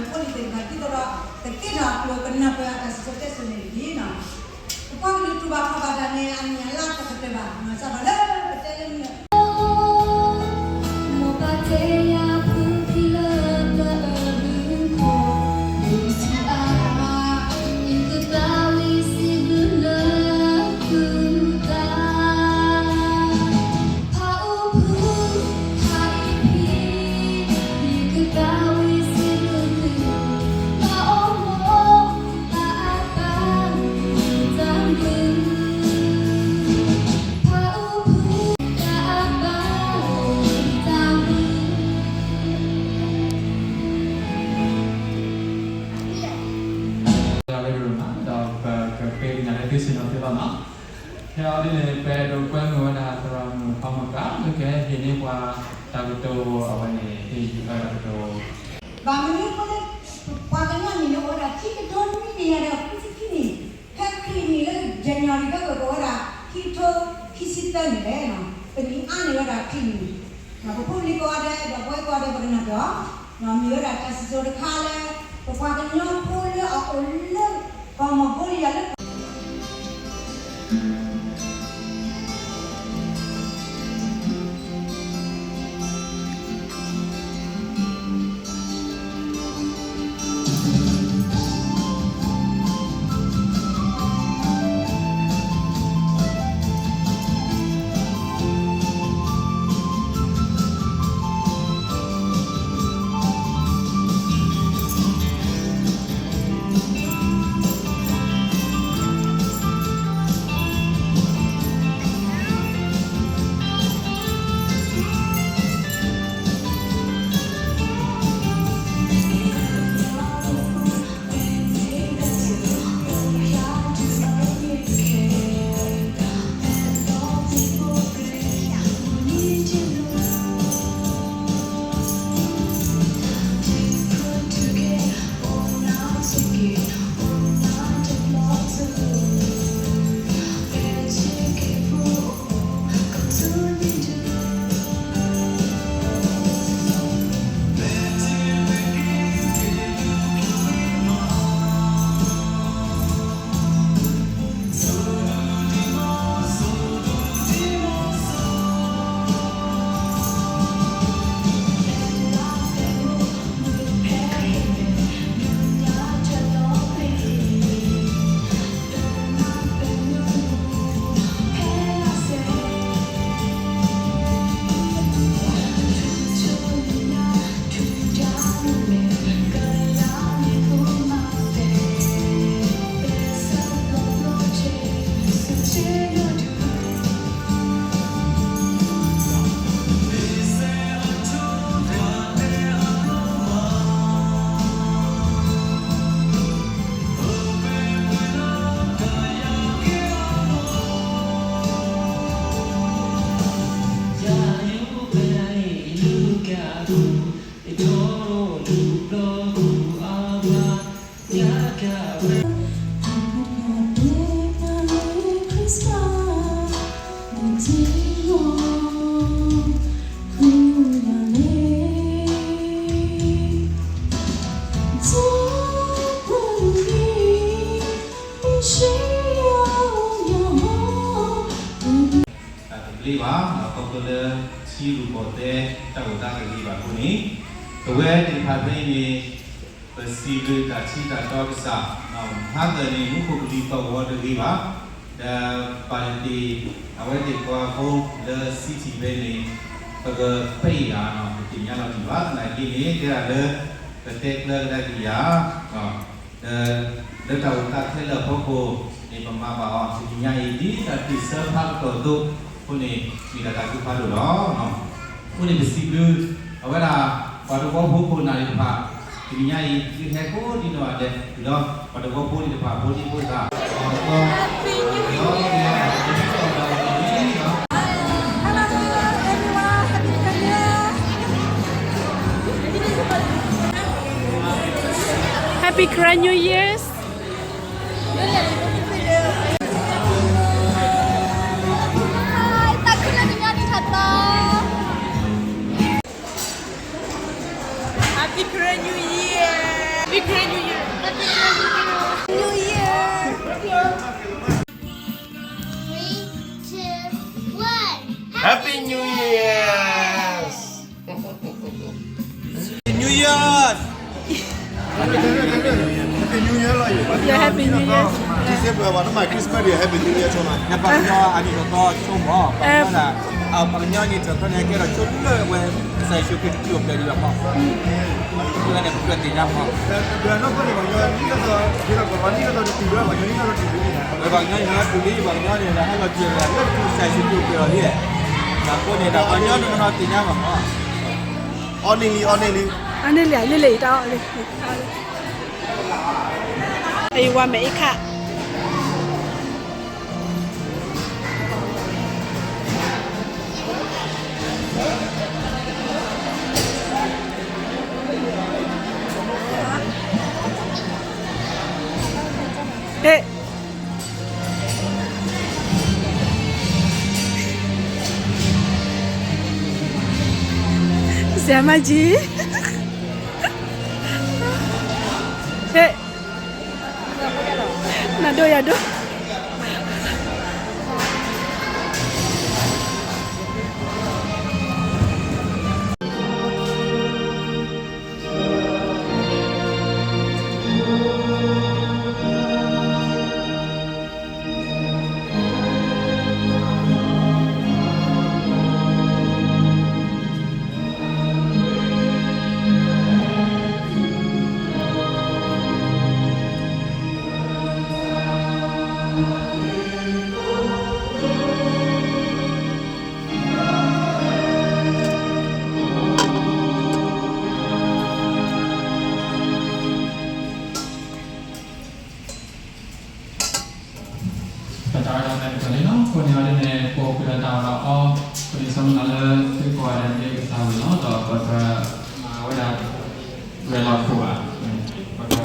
ဖိလံၤသ့ၣ်တဖၣ် ဒ်သိးဒီး ကကဲထီၣ်အကျိၤကနၢ်ပၢၢ်အတၢ်စံၣ်စိၤတဲစိၤန့ၣ်တက့ၢ်. ပပှၤကလုာ်တူၢ်ဘၣ်ခီၣ်ဘၣ်တၢ်န့ၣ် အမ့ၢ်အလါတကတၢၢ်ဘၣ်, စးထီၣ်လၢပတဲလၢမုၢ် ဒီးပကပှဲၤက့ၤ ဒီးကသ့စ့ၢ်ကီးသ့လီၤနီၤ. ဖဲအံၤဒ်န့ၣ် ပအဲၣ်ဒိးကွဲမုာ်ဝဲဒၣ်သရၣ်မုၣ်ဖးမုၢ်ကါ လၢကဟဲဟ့ၣ်န့ၢ်ပှၤတၢ်ကတိၤအဝဲန့ၣ် ဟ့ၣ်ယုၢ်အတၢ်ကတိၤ ဘၣ်မနုၤအဃိလၢ ပှၤကညီနံၣ်န့ၣ်အိၣ်ဝဲဒၣ် ခံကထိနွံကယၤဒီးဃုဆံခံနံၣ်, ဖဲခရံာ်နံၣ်လၢ January ကအိၣ်ဝဲဒၣ် ခံကထိခံဆံသၢနံၣ်လဲၣ်, ပနံၣ်အါန့ၢ်ဝဲဒၣ်ခံနံၣ်, ပဖိပလံၤကိးဂၤဒဲး ဒီးပဝဲကိးဂၤဒဲး ပကနၢ်ပၢၢ်အီၤ, မ့ၢ်ဝဲဒၣ်တၢ်စံၣ်စိၤတခါလၢ ပပှၤကညီဖိလၢအအိၣ်လၢ ကီၢ်မီၣ်ကိလံယၤလၢ တၢ်တဘျ့ဘၣ် ဒီးခီဖျိလၢထံရူၢ်ကီၢ်သဲး တၢ်အိၣ်သးတဂ့ၤဘၣ်အဃိန့ၣ် ပဝဲသ့ၣ်တဖၣ်ဖဲအံၤန့ၣ် ပစံးဘျုးတၢ်ထံတၢ်တီကစၢ်, ဟါသၢၣ်န့ၣ် မူခိၣ်ကလံၤသီၣ်ဂီၤတဂ့ၤဘၣ်, ဒီးပာ်တ့ၢ် အဝဲသ့ၣ်ကိးအဖိလၢ city ဖဲန့ၣ် ပကပာ်ယၤ ပသ့ၣ်ညါလီၤတံၢ်ဘၣ်, သနာ်က့န့ၣ် တဲဒၣ်လၢ ပတဲကျၢၤကဒါက့ၤယၤ ဒီး လၢတၢ်အိၣ်သးခဲလၢာ်အဖီခိၣ်န့ၣ် ပမၤဘၣ်အီၤ တနံၤညါအံၤ ဒ်တၢ်တ့ၢ်ဆၢဖးကတီၢ်အသိးအဃိန့ၣ် မ့ၢ်တၢ်သးခုဖးဒိၣ်လီၤ. အဃိန့ၣ် ပစံးဘျုး အဝဲဒၣ် ပှၤသဝီဖိခိၣ်နၢ်သ့ၣ်တဖၣ် တနံၤညါအံၤ သုဟဲကိးဒံနီၢ်ဂၤဒဲး ဒီးပှၤသဝီဖိသ့ၣ်တဖၣ် ဖိဒံဖိသၣ် ဒီး Hello, everyone. Happy Karen New Year. Happy Karen New Year's. Hi, တၢ်ခုလၢကညီနံၣ်ထီၣ်သီ. Happy Karen New Year. Happy New Year. Happy New Year. Three, two, one. Happy New Year. New Year. Happy New Year လီၤ. Yeah, Happy New Year. December ဘၣ် နမၤ Christmas ဒီး Happy New Year ဆိနီၤ. ပှၤကညီအနံၣ်ထီၣ်သီဆိမး, ပှၤကညီဒၣ်, ပှၤကညီနံၣ်ထီၣ်သီန့ၣ် ကဲထီၣ်ဆိလၢဝဲ ကစၢ်ယ့ၣ်ၡူးခရံာ်တချုးပျဲဒံးဘၣ်မး. လၢန့ၣ်ပကြၢးသ့ၣ်ညါမး. ပှၤကညီန့ၣ် ပှၤကညီန့ၣ် ပှၤကညီန့ၣ် ဟဲလီၤစၢၤလၢကစၢ်ယ့ၣ်ၡူးခရံာ်ပျဲအီၤလံ. အဃိန့ၣ်ဒီး ပှၤကညီန့ၣ် ပှၤကညီန့ၣ် ဟဲလီၤစၢၤလၢကစၢ်ယ့ၣ်ၡူးခရံာ်ပျဲအီၤလံ. အီၣ်န့ၢ်လံ, အီၣ်န့ၢ်လံ. အန့ၢ်လံ, အန့ၢ်လံ, တၢ်အီၣ်လံ. အံၤဝါမဲာ်အံၤခါ ဟဲ့, ဆရာမကြီး, ဟဲ့, နဒိယၤဒိ. ပတၢ်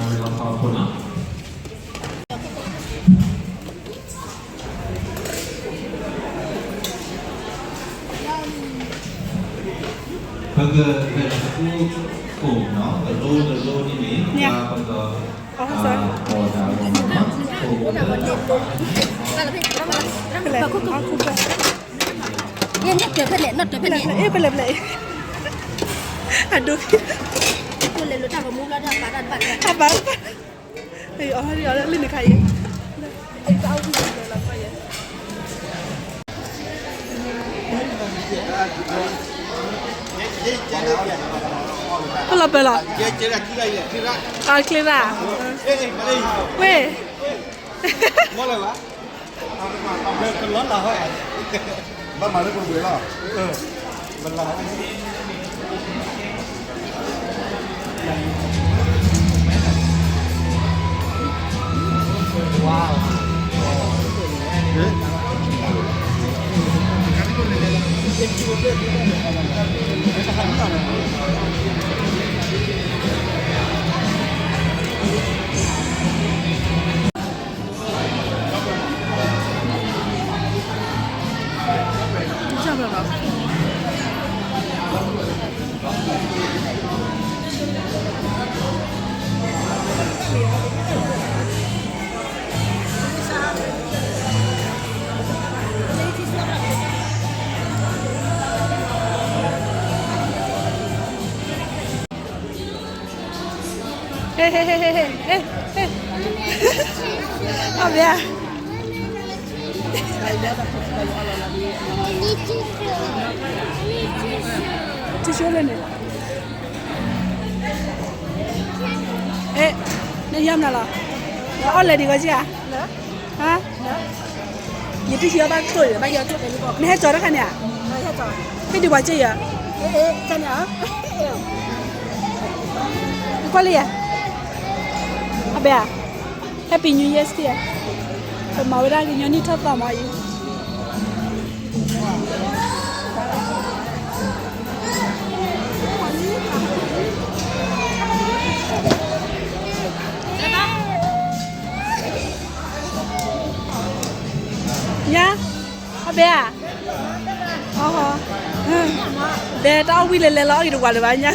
ဝဲဒၣ်ဖဲန့ၣ်လီၤ. အဃိန့ၣ်အီၤဒ်န့ၣ် ပအိၣ်ဃုာ်ဒီးတၢ်အီၣ်ဒီးအီ, အဃိန့ၣ်စီၤမုၢ်လၢ်လၢသုကိးဂၤဒဲးန့ၣ် ကစၢ်ဝဲလီၤ, ဒီးပတမၤဝဲဒၣ် ရဲၣ်လီၤခိၣ်ဘၣ်, ပတရဲၣ်လီၤခိၣ်အခိၣ်လီၤ. ပကရဲၣ်လီၤခိၣ်နီၤ, တရိတရိန့ၣ်န့ၣ် ပက ပလဲၤ, ပလဲၤ, ပလဲၤ, အ့ ပလဲၤ, ပလဲၤ, အဒိ, အပၢ်, အပၢ်, အီၣ်လံန့ၣ်ခါအံၤ, ပလီၤပၢၤလီၤ, အချ့ရၣ်, ဝ့ၢ် ဘၣ်မၤလၢပှဲၤပှဲၤလီၤ, ဘၣ်လီၤ.ဟ့ၣ်, အဘၣ်, ထံဆိလၢန့ၣ်, နယါမနုၤလီၤ, အီၣ်လဲၤဒံးဂီၤက့ဧါ, ဟါ, ယတဟံးအီၣ်ဘၣ်ကျိၣ်ဒီး ဘၣ်ယီၤကျိၣ်, နဟဲကၠီၤတခါန့ၣ်ဧါ, ဟ့ၣ်ဒံးပှၤက့ယၤ, ကွၢ်လံယၤ, အဘၣ်ဧါ, Happy New Year စ့ၢ်, ပမၤဝဲဒၣ်ကညီနံၣ်ထီၣ်သီမးအံၤ. ညါ, အဘၣ်ဧါ, အ, ဘဲတၢ်အီၣ်ဝံၤလဲၤလဲၤလီၤ အီၣ်ဂ့ၤတဝၤလၢၤဘၣ်ညါ.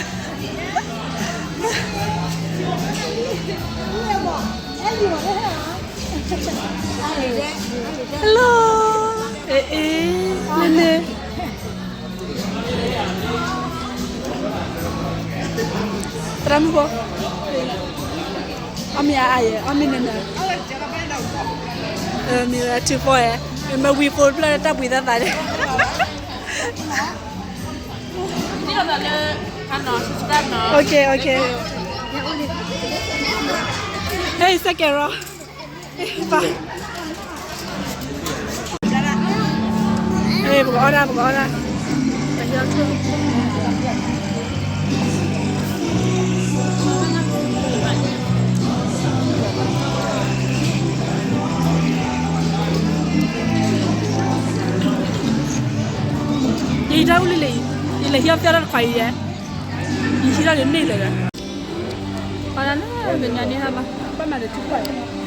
Hello. အ့ အ့ န့ၣ်န့ၣ် သရၣ်မုၣ်ဖိ, အီၣ်မ့ၤအါအါယဲ, အီၣ်မ့ၤနၤနၤ, မ့ၢ်ဝဲထံဖီအဲ, မ့ၢ်ဝံဖိတဖျၢၣ်လၢတၢ်ဘှံးသးသးန့ၣ်, လီၤသးလၢ, ခါနီၤ subscribe နီၤ, OK OK, ဟဲ စဲကဲၤရီ ပကအီၣ်ဒၣ် ပကအီၣ်ဒၣ်, ယအံၤတၢ်အိၣ်လံလံ, ယလဲၤဟံးအီၣ်ပျဲၢ်တၢ်တခွါအံၤယဲ, ယဟံးထီၣ်န့ၣ်န့ၢ်လၢာ်ဒီး, ပှၤလၢကညီန့ၣ်ဟါဘၣ်, ဘၣ်မၤတထံၣ်ပှၤ, အံၤ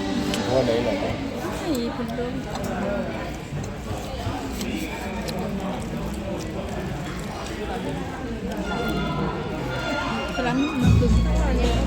ဖဒိၣ် သရၣ်မုၣ်မၤဃုာ်